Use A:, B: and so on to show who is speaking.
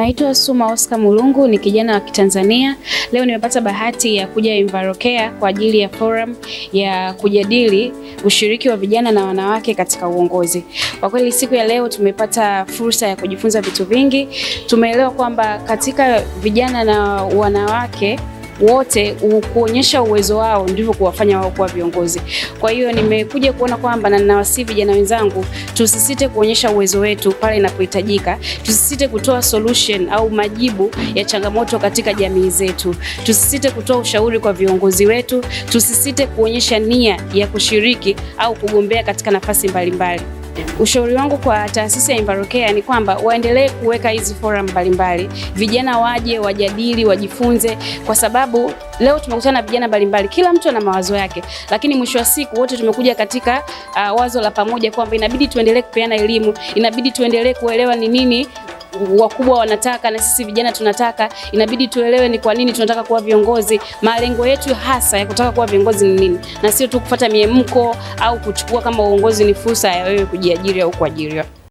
A: Naitwa Suma Oscar Mulungu, ni kijana wa Kitanzania. Leo nimepata bahati ya kuja Envirocare kwa ajili ya forum ya kujadili ushiriki wa vijana na wanawake katika uongozi. Kwa kweli siku ya leo tumepata fursa ya kujifunza vitu vingi. Tumeelewa kwamba katika vijana na wanawake wote kuonyesha uwezo wao ndivyo kuwafanya wao kuwa viongozi. Kwa hiyo nimekuja kuona kwamba na ninawasihi vijana wenzangu tusisite kuonyesha uwezo wetu pale inapohitajika, tusisite kutoa solution au majibu ya changamoto katika jamii zetu, tusisite kutoa ushauri kwa viongozi wetu, tusisite kuonyesha nia ya kushiriki au kugombea katika nafasi mbalimbali. Ushauri wangu kwa taasisi ya Envirocare ni kwamba waendelee kuweka hizi forum mbalimbali, vijana waje wajadili, wajifunze, kwa sababu leo tumekutana na vijana mbalimbali, kila mtu ana mawazo yake, lakini mwisho wa siku wote tumekuja katika wazo la pamoja kwamba inabidi tuendelee kupeana elimu, inabidi tuendelee kuelewa ni nini wakubwa wanataka na sisi vijana tunataka. Inabidi tuelewe ni kwa nini tunataka kuwa viongozi, malengo yetu hasa ya kutaka kuwa viongozi ni nini, na sio tu kufuata miemko au kuchukua kama uongozi ni fursa ya wewe kujiajiri au kuajiriwa.